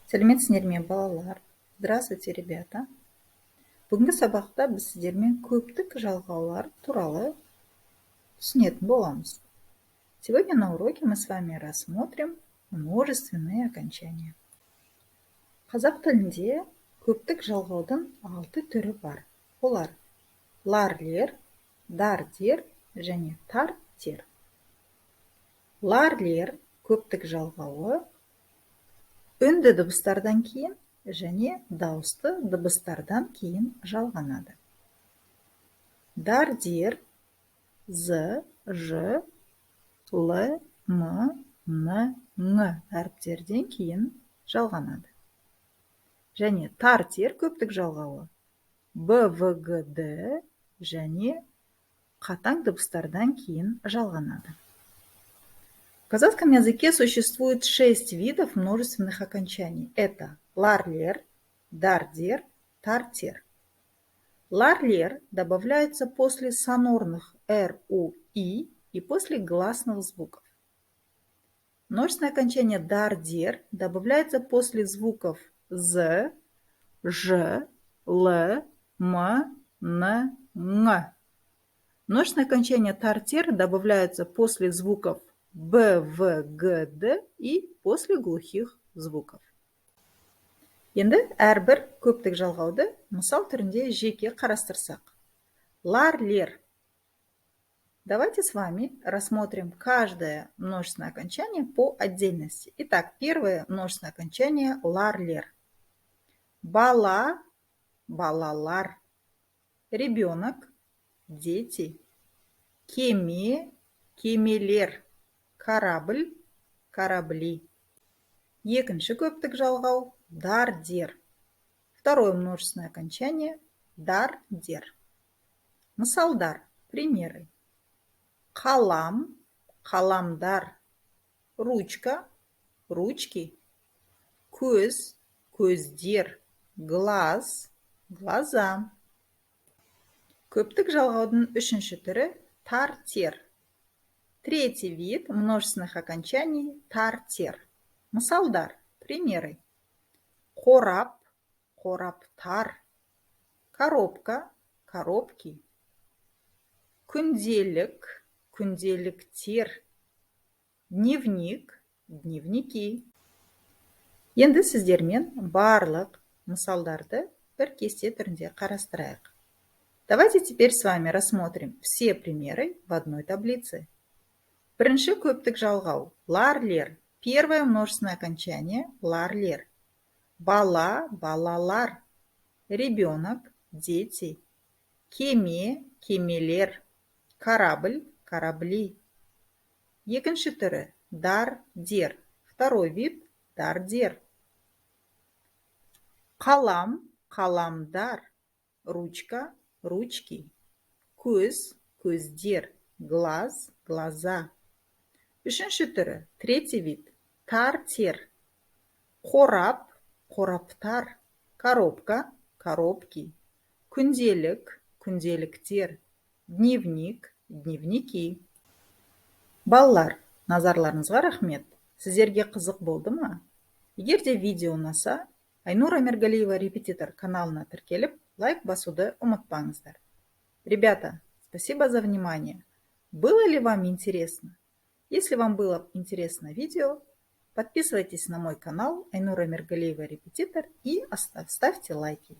Сәлеметсіңдер ме, балалар? Здравствуйте, ребята! Бүгінгі сабақта біз сіздермен көптік жалғаулар туралы түсінетін боламыз. Сегодня на уроке мы с вами рассмотрим множественные окончания. Қазақ тілінде көптік жалғаудың алты түрі бар. Олар: лар, лер, дар, дер және тар, тер. Лар, лер көптік жалғауы үнді дыбыстардан кейін және дауысты дыбыстардан кейін жалғанады. Дар, дер з, ж, л, м, н, ң әріптерден кейін жалғанады. Және тар, тер көптік жалғауы б, в, г, д және қатаң дыбыстардан кейін жалғанады. В казахском языке существует шесть видов множественных окончаний. Это лар-лер, дар-дер, тар-тер. Лар-лер добавляется после сонорных р, у, и и после гласных звуков. Множественное окончание дар-дер добавляется после звуков з, ж, л, м, н, ң. Множественное окончание тар-тер добавляется после звуков б, в, г, д и после глухих звуков. Енді әрбір көптік жалғауды мысал түрінде жеке қарастырсақ. Лар, лер. Давайте с вами рассмотрим каждое множественное окончание по отдельности. Итак, первое множественное окончание лар, лер. Бала, балалар. Ребенок, дети. Кеме, кемелер. Корабль, корабли. Екінші көптік жалғау дар, дер. Второе множественное окончание дар, дер. Мысалдар, примеры: қалам, қаламдар, ручка, ручки, көз, көздер, глаз, глаза. Көптік жалғаудың үшінші түрі тар, тер. Третий вид множественных окончаний тар, тер. Мысалдар, примеры: қорап, қораптар, коробка, коробки, күнделік, күнделіктер, дневник, дневники. Енді сіздермен барлық мысалдарды бір кесте түрінде қарастырайық. Давайте теперь с вами рассмотрим все примеры в одной таблице. Бірінші көптік жалғау лар, лер. Первое множественное окончание лар, лер. Бала, балалар, ребенок, дети, кеме, кемелер, корабль, корабли. Екінші түрі дар, дер. Второй вид дар, дер. Қалам, қаламдар, ручка, ручки, көз, көздер, глаз, глаза. Үшінші түрі, третий вид тар, тер. Қорап, қораптар, коробка, коробки, күнделік, күнделіктер, дневник, дневники. Балалар, назарларыңызға рахмет! Сіздерге қызық болды ма? Егер де видео ұнаса, Айнура Мергалиева репетитор каналына тіркеліп, лайк басуды ұмытпаңыздар. Ребята, спасибо за внимание! Было ли вам интересно? Если вам было интересно видео, подписывайтесь на мой канал Айнура Мергалиева репетитор и ставьте лайки.